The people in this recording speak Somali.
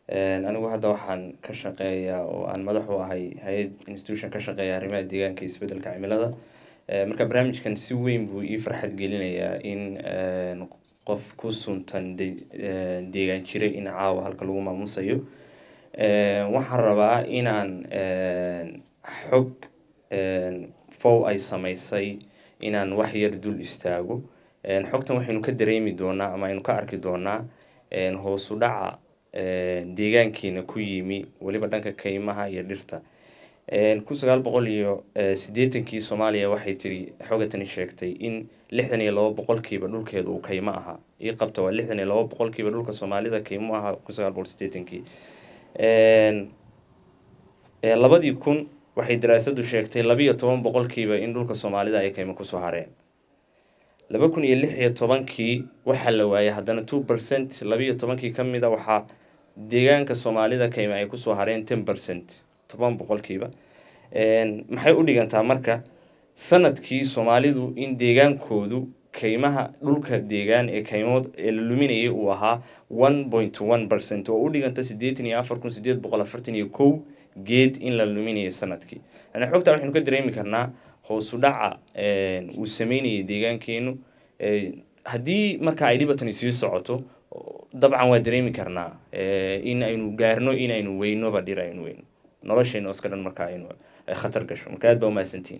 Anigu hadda waxaan ka shaqeeyaa oo aan madax u ahay hay-ad institution ka shaqeeya arrimaha deegaanka iyo isbeddelka cimilada. Marka barnaamijkan si weyn buu ii farxad gelinayaa in qof ku suntan deegaan jire in caawa halka lagu maamusayo. Waxaan rabaa inaan xog FAO ay sameysay inaan wax yar dul istaago. Xogtan waxaynu ka dareemi doonaa ama aynu ka arki doonaa hoos u dhaca deegaankeena ku yimi, weliba dhanka kaymaha iyo dhirta. 1980-kii Soomaaliya waxay tiri, xogatani sheegtay in 62% dhulkeedu uu kaymo ahaa. Ii qabta, waa 62% dhulka Soomaalida kaymo ahaa 1980-kii. 2000 waxay daraasadu sheegtay 12% in dhulka Soomaalida ay kaymo kusoo hareen. 2016-kii waxaa la waayay haddana 2%, 12-kii ka mid a waxaa deegaanka Soomaalida kayma ay kusoo hareen 10%, 10%. Maxay u dhigantaa marka sanadkii Soomaalidu in deegaankoodu kaymaha dhulka deegaan ee kaymood ee la luminayay uu ahaa 1.1% oo u dhiganta 84,841 geed in la luminayay sanadkii? Yani xogtaa waxaynu ka dareemi karnaa hoos u dhaca uu sameynayay deegaankeenu. Haddii marka ay dhibatani sii socoto, dabcan waa dareemi karnaa in aynu gaarno in aynu weynoba dhir, aynu weyno noloshayna oo iska dhan, marka aynu ay khatar gasho. Marka aad baa umahadsantihin.